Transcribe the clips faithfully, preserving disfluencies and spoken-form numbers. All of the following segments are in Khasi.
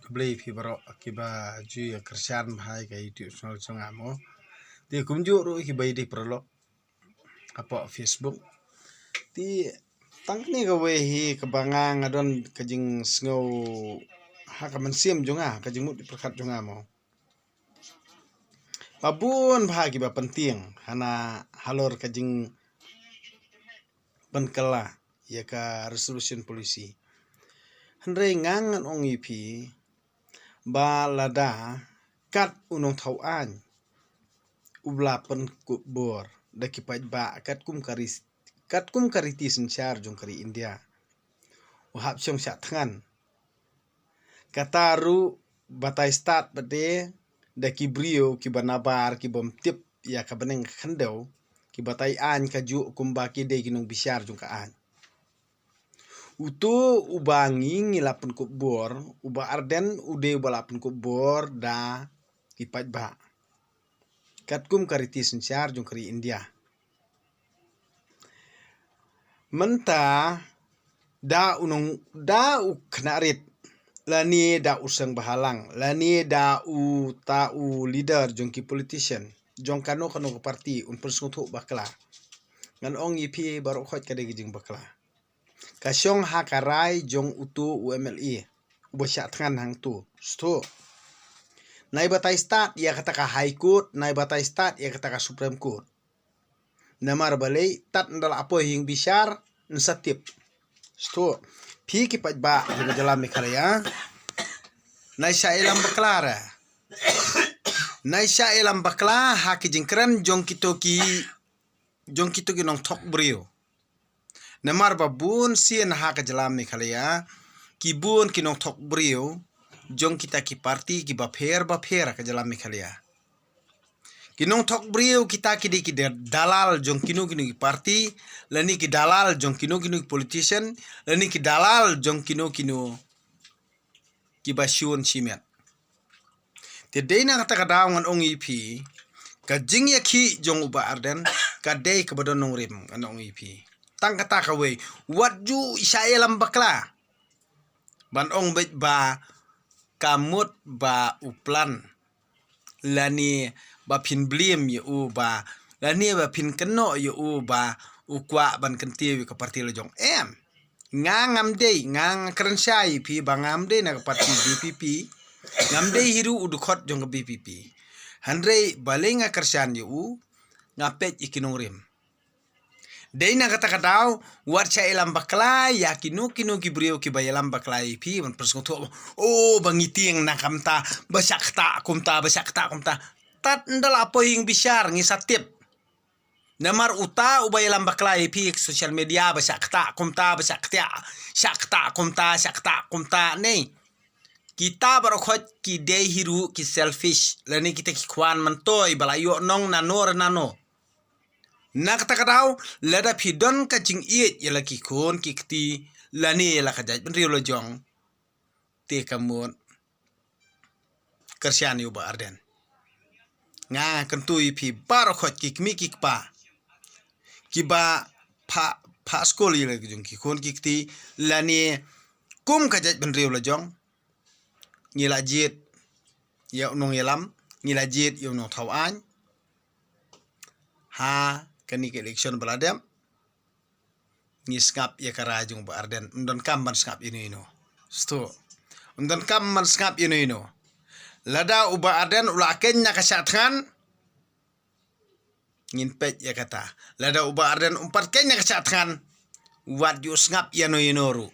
Khublei phi baroh kiba ju ïa kyrshan bha ïa ka YouTube channel jong nga mo. Te kumjuh ruh kiba ïadei paralok hapoh Facebook. Te tang kane kawei hi kaba nga nga don ka jingsngew ha ka mynsiem jong nga, ka jingmut pyrkhat jong nga mo. Ba bun bha kiba pyntieng hana halor ka jingpynkylla ïa ka reservation policy. Hynrei nga ngan ong ïa phi ba lada kat u nongthaw aiñ u la pynkup bor da ki paidbah katkum ka ri, katkum ka riti synshar jong ka ri India, u hap shong shah thngan. Kata ruh batai stad pat de da ki briew kiba nabar, kibym tip ïa ka bneng ka khyndew, ki batai aiñ kajuh kumba ki dei ki nongbishar jong ka aiñ. Uto uba ngi ngi la pynkup bor, u Bah Ardent u dei uba la pynkup bor da ki paidbah katkum ka riti synshar jong ka ri India. Mynta da u nong, da u khynnah rit, lane da u seng bhalang, lane da uta u leader jong ki politician jong kano kano ka party un pynsngewthuh bakla, ngan ong ïa phi baroh khoit ka dei ka jingbakla. Ka shong ha ka rai jong uto u MLA uba shah thngan hangto. Sngewthuh. Nai batai stad ïa kata ka High Court, nai batai stad ïa kata ka Supreme Court. Namar balei, tad ynda la poi ha ïing bishar, yn sa tip. Sngewthuh. Phi ki paidbah jong ka jylla Meghalaya, nai shah ïalam bakla re. Nai shah ïalam bakla ha ki jingkren jong kito ki, jong kito ki nongthok briew. Namar ba bun sien ha ka jylla Meghalaya, ki bun ki nongthok briew jong kita ki party kiba pher bapher ha ka jylla Meghalaya. Ki nongthok briew kita ki dei ki da-, dalal jong kino kino ki party, lane ki dalal jong kino kino ki politician, lane ki dalal jong kino kino kiba shun shimet. Te dei na kata ka daw ngan ong ïa phi, ka jingïakhih jong u Bah Ardent ka dei kaba don nongrim, ngan ong ïa phi. Tang kata kawei, wat ju shah ïalam bakla. Ban ong beit ba ka mut ba u plan, lane ba phin blame ïa u ba, lane ba phin kynnoh ïa u ba u kwah ban kyntiew ïa ka party la jong. Em. Nga ngam dei, nga nga kren shai ïa phi ba ngam dei na ka party VPP. Ngam dei hi ruh u dkhot jong ka VPP. Hynrei balei nga kyrshan ïa u, nga peit ïa ki nongrim. Dei na kata ka daw, wat shah ïalam bakla ïa kino kino ki briew kiba ïalam bakla ïa phi ban pynsngewthuh. Oh, ba ngi tieng na kumta, ba shah ktah kumta, ba shah ktah kumta. Tad ynda la poi ha ïing bishar ngi sa tip. Namar uta uba ïalam bakla ïa phi ha social media ba shah ktah kumta, ba shah ktah, shah ktah kumta, shah ktah kumta ne. Kita baroh khoit ki dei hi ruh ki selfish, lane kita ki khwan myntoi ba la ïoh nong nano re nano. Na kata ka daw, lada phi don ka jingïeit ïa la ki khun ki kti, lane ïa la ka jaitbynriew la jong, te ka mut kyrshan ïa u Bah Ardent. Nga nga kyntu ïa phi baroh khoit ki kmie ki kpa kiba phah, phah skul ïa la ki jong ki khun ki kti, lane kum ka jaitbynriew la jong, ngi la jied ïa u nongïalam, ngi la jied ïa u nongthaw aiñ. Ha kane ka election ba la dep, ngi sngap ïa ka rai jong u Bah Ardent, ym donkam ban sngap ïano ïano. Sngewthuh. Ym donkam ban sngap ïano ïano. Lada u Bah Ardent u la khein na ka shah thngan, ngin peit ïa kata. Lada u Bah Ardent um pat khein na ka shah thngan, wat ju sngap ïano ïano ruh.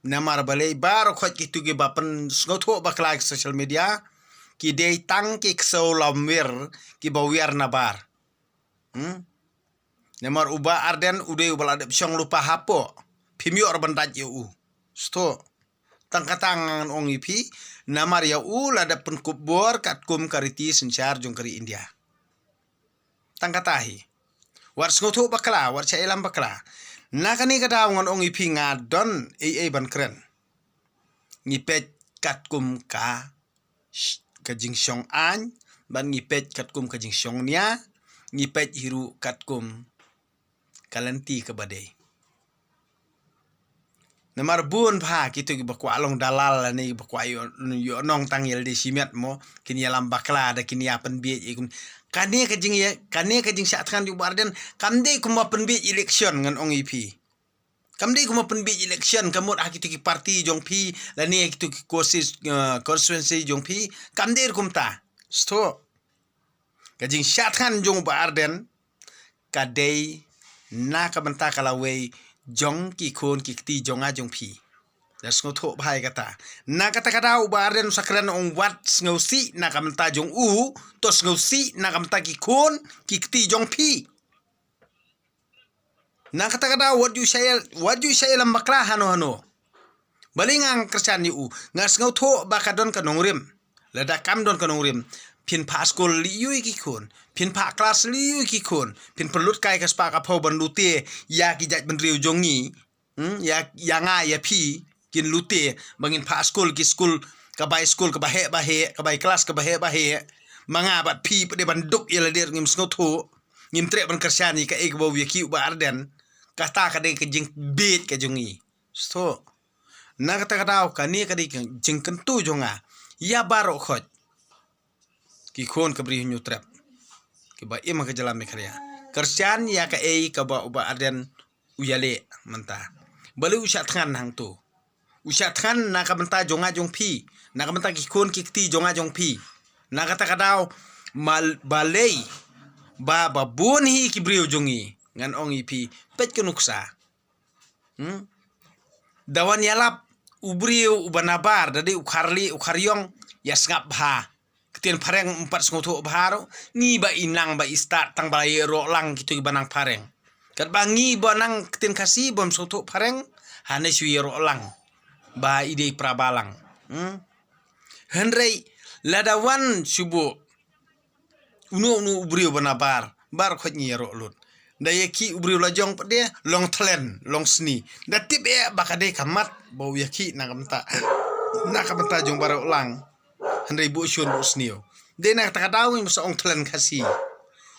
Namar balei, baroh khoit kito kiba pynsngewthuh bakla ha social media, ki dei tang ki ksew lamwir kiba wiar nabar. Hmm? Namar u Bah Ardent u dei uba la dep shong lypa hapoh. Phim ïoh ruh ban dait ïa u. Sngewthuh. Tang kata ngan ong ïa phi, namar ïa u la dep pynkup bor katkum ka riti synshar jong ka ri India. Tang kata hi. Wat sngewthuh bakla, wat shah ïalam bakla. Na kane ka daw ngan ong ïa phi, nga don ei ei ban kren. Ngi peit katkum ka sh-, ka jingshong aiñ, bad ngi peit katkum ka jingshong nia, ngi peit hi ruh katkum ka lynti kaba dei. Namar bun bha kito kiba kwah long dalal lane kiba kwah ïoh, ïoh nongtang ïa lade shimet mo, kin ïalam bakla da kin ïa pynbiej ïa kum. Kane ka jingïa, kane ka jingshah thngan jong u Bah Ardent kam dei kumba pynbiej election ngan ong ïa phi. Kam dei kumba pynbiej election ka mut ha kito ki party jong phi lane ha kito ki consti-, eh, constituency jong phi. Kam dei ruh kumta. Sngewthuh. Ka jingshah thngan jong u Bah Ardent ka dei na ka bynta ka lawei jong ki khun ki kti jong nga jong phi. Da sngewthuh bha ïa kata. Na kata ka daw u Bah Ardent u sa kren ong wat sngewsih na ka bynta jong u, to sngewsih na ka bynta ki khun ki kti jong phi. Na kata ka daw wat ju shah ïa, wat ju shah ïalam bakla hano hano. Balei nga kyrshan ïa u, nga sngewthuh ba ka don ka nongrim. Lada kam don ka nongrim, phin phah skul leh ïa ki khun, phin phah klas leh ïa ki khun, phin pynlut kai ka spah ka phew ban lute ïa ki jaitbynriew jong ngi. Hmm, ïa, ïa nga ïa phi kin lute ba ngin phah skul ki skul, ka bai skul kaba heh ba heh, ka bai klas kaba heh ba heh. Ma nga bad phi pat de ban duk ïa lade ruh ngim sngewthuh. Ngim treh ban kyrshan ïa kaei kaba u ïakhih u Bah Ardent. Kata ka dei ka jingbiej ka jong ngi. Sngewthuh. Na kata ka daw kane ka dei ka jingkyntu jong nga ïa baroh khoit ki khun ka Bri Hynñiewtrep kiba im ha ka jylla Meghalaya. Kyrshan ïa kaei kaba u Bah Ardent u ïaleh mynta. Balei u shah thngan hangto? U shah thngan na ka bynta jong nga jong phi, na ka bynta ki khun ki kti jong nga jong phi. Na kata ka daw, mal-, balei ba, ba bun hi ki briew jong ngi, ngan ong ïa phi, peit ka nuksa. Hmm? Da wan ïalap u briew uba nabar, da dei u kharli, u khariong, ïa sngap bha. Ktien phareng ym pat sngewthuh bha ruh, ngi ba i nang ba i stad tang ba la ïaroh lang kito kiba nang phareng. Katba ngi ba nang ktien Khasi bym sngewthuh phareng, hane shu ïaroh lang ba i dei pra balang. Hmm? Hynrei lada wan shu buh uno uno u briew ba nabar, baroh khoit ngi ïaroh lut. Da ïakhih u briew la jong pat de, long thlen, long sni. Da tip eh ba ka dei ka mat ba u ïakhih na ka bynta, na ka bynta jong baroh lang. Hynrei buh shun buh sniew. Dei na kata ka daw ngin sa ong thlen Khasi.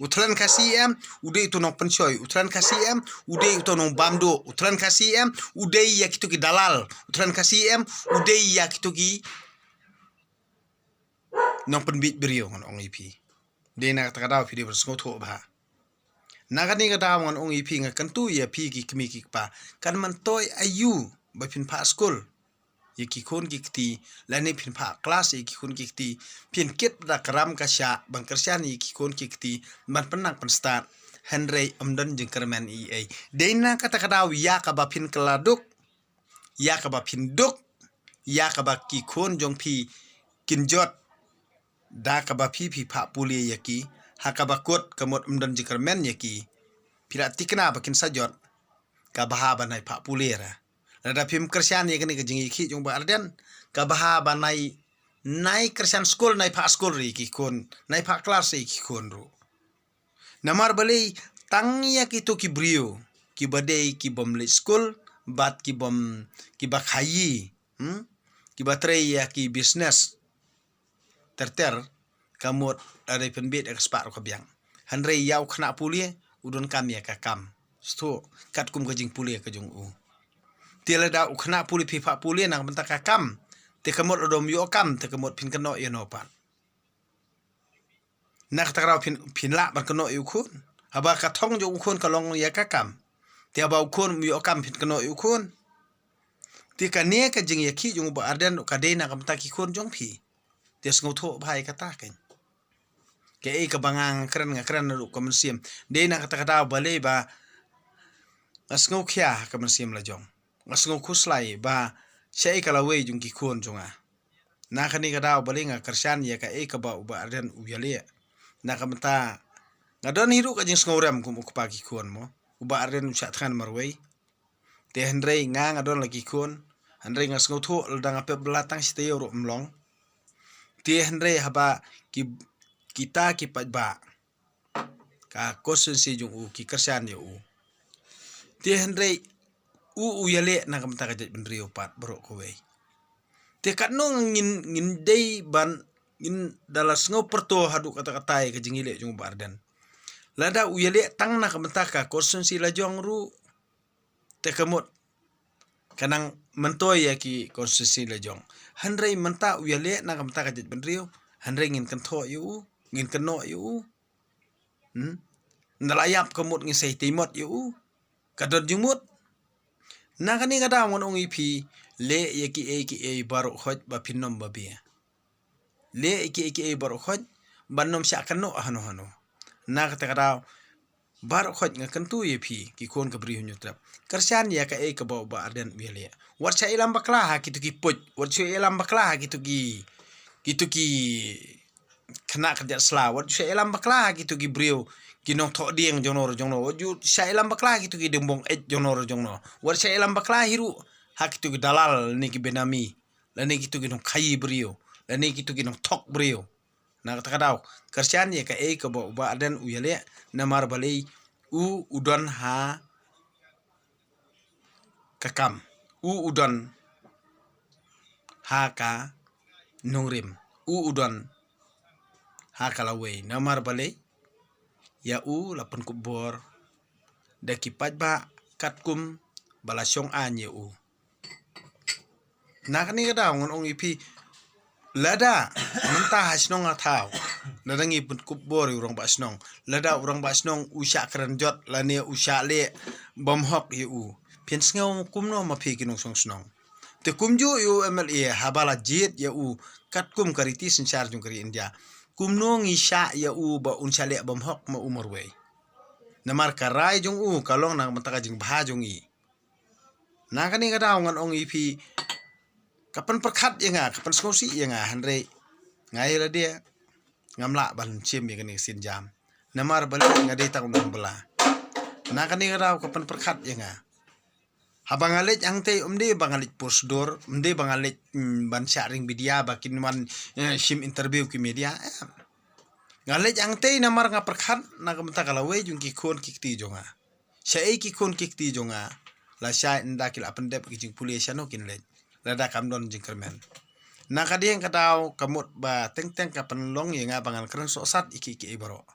U thlen Khasi em, u dei uto u nongpynshoi. U thlen Khasi em, u dei uto u nongbam duh. U thlen Khasi em, u dei ïa kito ki dalal. U thlen Khasi em, u dei ïa kito ki nongpynbiej briew ngan ong ïa phi. Dei na kata ka daw phi dei ban sngewthuh bha. Na kane ka daw ngan ong ïa phi, nga kyntu ïa phi ki kmie ki kpa, kan myntoi aïu ba phin phah skul ïa ki khun ki kti, lane phin phah klas ïa ki khun ki kti, phin kit da ka ram ka shah ban kyrshan ïa ki khun ki kti ban pynnang pynstad, hynrei ym don jingkyrmen ei ei. Dei na kata ka daw ïa kaba phin kylla duk, ïa kaba phin duk, ïa kaba ki khun jong phi kin jot, da kaba phi phi phah pule ïa ki, ha kaba kut ka mut ym don jingkyrmen ïa ki. Phi la thikna ba kin sa jot, ka bha ba nai phah pule ra. Lada phim kyrshan ïa kane ka jingïakhih jong u Bah Ardent, ka bha ba nai, nai kyrshan skul, nai phah skul ruh ïa ki khun, nai phah klas ïa ki khun ruh. Namar balei, tang ïa kito ki briew kiba dei ki bym leit skul bad ki bym, kiba khaïi, hmm? Kiba trei ïa ki business ter ter, ka mut la dei pynbiej da ka spah ruh ka biang. Hynrei ïa u khynnah pule u donkam ïa ka kam, sngewthuh, katkum ka jingpule ka jong u. Te lada u khynnah pule phi phah pule na ka bynta ka kam, te ka mut lada um ïoh kam, te ka mut phin kynnoh ïa no pat? Na kata ka daw phin, phin lah ban kynnoh ïa u khun? Haba ka thong jong u khun ka long ïa ka kam. Te haba u khun um ïoh kam phin kynnoh ïa u khun? Te kane ka jingïakhih jong u Bah Ardent ka dei na ka bynta ki khun jong phi. Te sngewthuh bha ïa kata keiñ. Kaei kaba nga kren, nga kren naduh ka mynsiem. Dei na kata ka daw balei ba nga sngewkhia ha ka mynsiem la jong. Nga sngewkhuslai ba shaei ka lawei jong ki khun jong nga. Na kane ka daw balei nga kyrshan ïa kaei kaba u Bah Ardent u ïaleh. Na ka bynta nga don hi ruh ka jingsngewrem kum u kpa ki khun mo. U Bah Ardent u shah thngan marwei. Te hynrei nga, nga don la ki khun. Hynrei nga sngewthuh lada nga pep bylla tang shi taïew ruh ym long. Te hynrei haba ki, kita ki paidbah ka constituency jong u ki kyrshan ïa u. Te hynrei u, u ïaleh na ka bynta ka jaitbynriew pat baroh kawei. Te katno ngin, ngin dei ban, ngin da la sngew pyrto haduh katta katta ïa ka jingïaleh jong u Bah Ardent. Lada u ïaleh tang na ka bynta ka constituency la jong ruh, te ka mut ka nang myntoi ïa ki constituency la jong. Hynrei mynta u ïaleh na ka bynta ka jaitbynriew, hynrei ngin kynthoh ïa u, ngin kynnoh ïa u. Hmm? Nda la ïap ka mut ngin sa ïa tei mot ïa u. Ka don jingmut. Na kane ka daw ngan ong ïa phi, leh ïa kiei kiei baroh khoit ba phin ym ba bia. Leh ïa kiei kiei baroh khoit ban ym shah kynnoh hano hano. Na kata ka daw baroh khoit nga kyntu ïa phi ki khun ka Bri Hynñiewtrep. Kyrshan ïa kaei kaba u Bah Ardent u ïaleh. Wat shah ïalam bakla ha kito ki puit, wat shah ïalam bakla ha kito ki, kito ki khynnah kynjat sla, wat shah ïalam bakla ha kito ki briew ki nongthoh dieng jongno re jongno, wat shah ïalam bakla ha kito ki dieng bong eit jongno re jongno, wat shah ïalam bakla hi ruh ha kito ki dalal lane ki benami, lane kito ki nongkhaïi briew, lane kito ki nongthok briew. Na kata ka daw, kyrshan ïa kaei kaba u Bah Ardent u ïaleh, namar balei u, u don ha ka kam, u, u don ha ka nongrim, u, u don ha ka lawei, namar balei ïa u la pynkup bor da ki paidbah katkum ba la shong aiñ ïa u. Na kane ka daw ngan ong ïa phi, lada mynta ha shnong ha thaw, lada ngi pynkup bor ïa u rangbah shnong, lada u rangbah shnong u shah kren jot lane u shah leh bymhok ïa u, phin sngew kumno ma phi ki nongshong shnong? Te kumjuh ïa u M L A haba la jied ïa u katkum ka riti synshar jong ka ri India, kumno ngi shah ïa u ba un shah leh bymhok ma u marwei? Namar ka rai jong u ka long na ka bynta ka jingbha jong ngi. Na kane ka daw ngan ong ïa phi, ka pynpyrkhat ïa nga, ka pynsngewsih ïa nga, hynrei nga ïa lade ngam lah ban shim ïa kane ka sienjam. Namar balei nga dei tang u nongbylla. Na kane ka daw ka pynpyrkhat ïa nga. Haba nga leit hangtei ym dei ba nga leit por sdor, ym dei ba nga leit, mm, ban shah ring bidia ba kin wan, eh, shim interview ki media. Em. Nga leit hangtei namar nga pyrkhat na ka bynta ka lawei jong ki khun ki kti jong nga. Shaei ki khun ki kti jong nga, lashai ynda ki la pyndep ki jingpule shano kin leit, lada kam don jingkyrmen. Na ka dieng ka daw ka mut ba teng teng ka pynlong ïa nga ba ngan kren sohsat ïa kiei kiei baroh.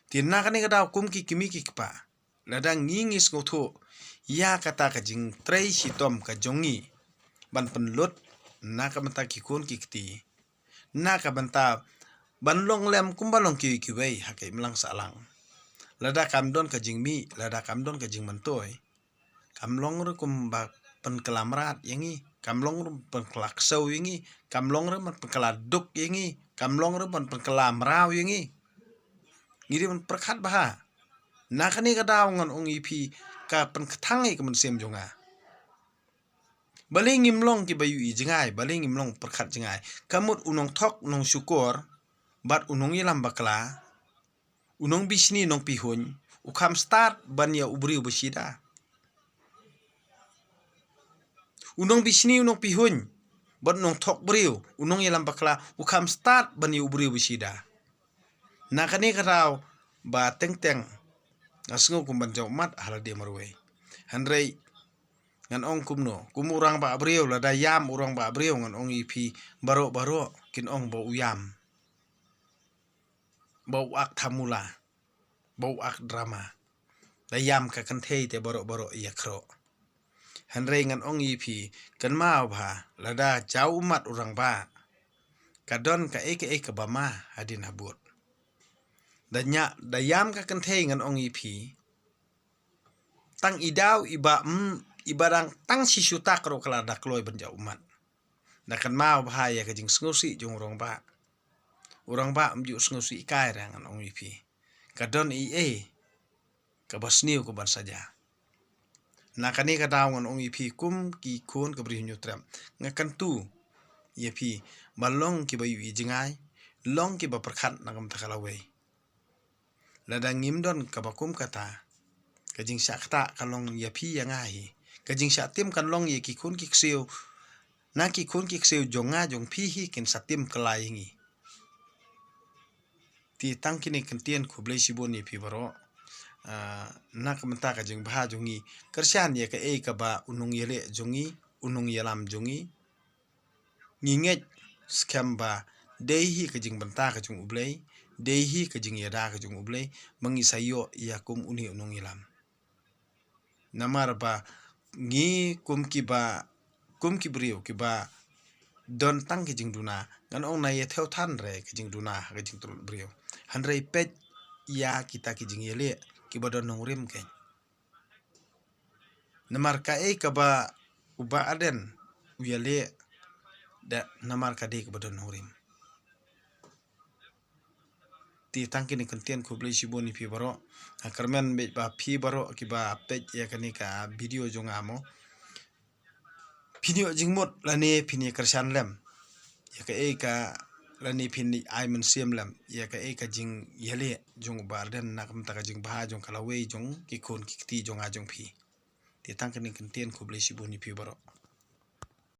Te na kane ka daw kum ki kmie ki kpa, lada ngi ngi sngewthuh ïa kata ka jingtrei shitom ka jong ngi ban pynlut na ka bynta ki khun ki kti, na ka bynta ban long lem kumba long kiwei kiwei ha ka imlang sahlang. Lada kam don ka jingmih, lada kam don ka jingmyntoi, kam long ruh kumba pynkylla mrad ïa ngi, kam long ruh pynkylla ksew ïa ngi, kam long ruh ban pynkylla duk ïa ngi, kam long ruh ban pynkylla mraw ïa ngi. Ngi dei ban pyrkhat bha. Na kane ka daw ngan ong ïa phi, ka pynkthang ïa ka mynsiem jong nga. Balei ngim long kiba ïohi jngai, balei ngim long pyrkhat jngai? Ka mut u nongthok, u nongshukor bad u nongïalam bakla, u nongbishni nongpihuiñ, u kham stad ban ïa u briew ba shida. U nongbishni u nongpihuiñ bad u nongthok briew, u nongïalam bakla, u kham stad ban ïa u briew ba shida. Na kane ka daw ba teng teng nga sngew kum ban jaw ummat ha lade marwei. Hynrei ngan ong kumno, kum u rangbah briew, lada ïam u rangbah briew, ngan ong ïa phi, baroh baroh kin ong ba u ïam, ba u ak thamula, ba u ak drama. Da ïam ka kynthei te baroh baroh ïa khroh. Hynrei ngan ong ïa phi, kynmaw bha, lada jaw ummat u rangbah, ka don kaei kaei kaba ma hadien habud. Da nya, da ïam ka kynthei ngan ong ïa phi, tang i daw iba, mm, iba dang tang shisha tak ruh ka la da kloi ban jaw ummat. Da kynmaw bha ïa ka jingsngewsih jong u rangbah. U rangbah um ju sngewsih kai re, ngan ong ïa phi. Ka don ei ei kaba sniew kaban sa jia. Na kane ka daw ngan ong ïa phi kum ki khun ka Bri Hynñiewtrep, nga kyntu ïa phi ba long kiba ïohi jngai, long kiba pyrkhat na ka bynta ka lawei. Lada ngim don kaba kum kata, ka jingshah ktah ka long ïa phi ïa nga hi. Ka jingshah tim kan long ïa ki khun ki ksiew, na ki khun ki ksiew jong nga jong phi hi kin sa tim kylla ïa ngi. Te tang kine ki ktien, khublei shibun ïa phi baroh. Ah, na ka bynta ka jingbha jong ngi, kyrshan ïa kaei kaba u nongïaleh jong ngi, u nongïalam jong ngi. Ngi ngeit skhem ba dei hi ka jingbynta ka jong U Blei, dei hi ka jingïada ka jong U Blei, ba ngi sa ïoh ïa kum une u nongïalam. Namar ba ngi kum kiba, kum ki briew kiba don tang ki jingduna, ngan ong na ïa thew than re ki jingduna ha ki jingtrud briew. Hynrei peit ïa kita ki jingïaleh kiba don nongrim kein. Namar kaei kaba u Bah Ardent u ïaleh da namar ka dei kaba don nongrim. Te tang kine ki kyntien, khublei shibun ïa phi baroh. Nga kyrmen bad ba phi baroh kiba peit ïa kane ka video jong nga mo, phin ïoh jingmut lane phin ïa kyrshan lem ïa kaei ka, lane phin ïa ai mynsiem lem ïa kaei ka jingïaleh jong u Bah Ardent na ka bynta ka jingbha jong ka lawei jong ki khun ki kti jong nga jong phi. Te tang kine ki kyntien, khublei shibun ïa phi baroh.